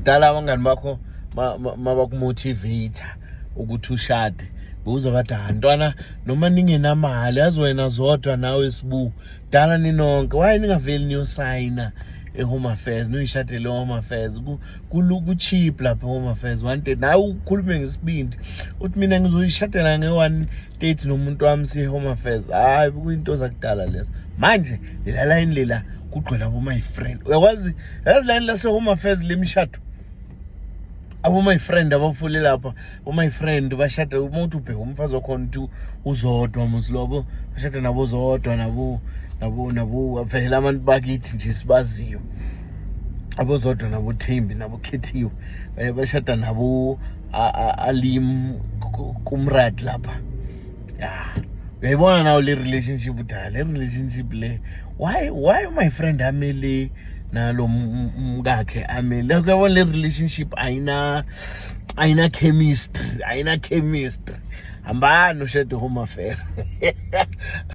Kudala abangani bakho mabakumotivate ukuthi ushade, bewuza bathi, "Ah, ntwana, noma ningenamali, yazi wena Zodwa nawe Sibu, dala ninonke, why ningaveli niyosayina e-Home Affairs, noyishadele e-Home Affairs? Ku-cheap lapha e-Home Affairs, 130." Nawe ukhulume ngesibindi uthi, "Mina ngizoyishadela nge-130 nomuntu wami, siye e-Home Affairs." Hhayi, kuyinto zakudala lezo. Manje lela layini lela kugcwele abo-my friend. Uyakwazi, yazi, layini lase-Home Affairs lemishado, abo-my friend abafule lapha, bo-my friend bashada. Uma uthi ubheka umfazi wakhona, uthi uZodwa mosilobo, bashada nabo Zodwa, nabo vele abantu bakithi nje sibaziyo, aboZodwa nabo Thembi nabo Khethiwe, bashada nabo Alim Kumrad lapha. Ya, uyayibona nawo le relationship, uthi, "Ah, le relationship le, why my friend amele nalo mkakhe amele?" Uyabona le relationship ayina chemistry, ayina chemistry. Hambani ushade Home Affairs.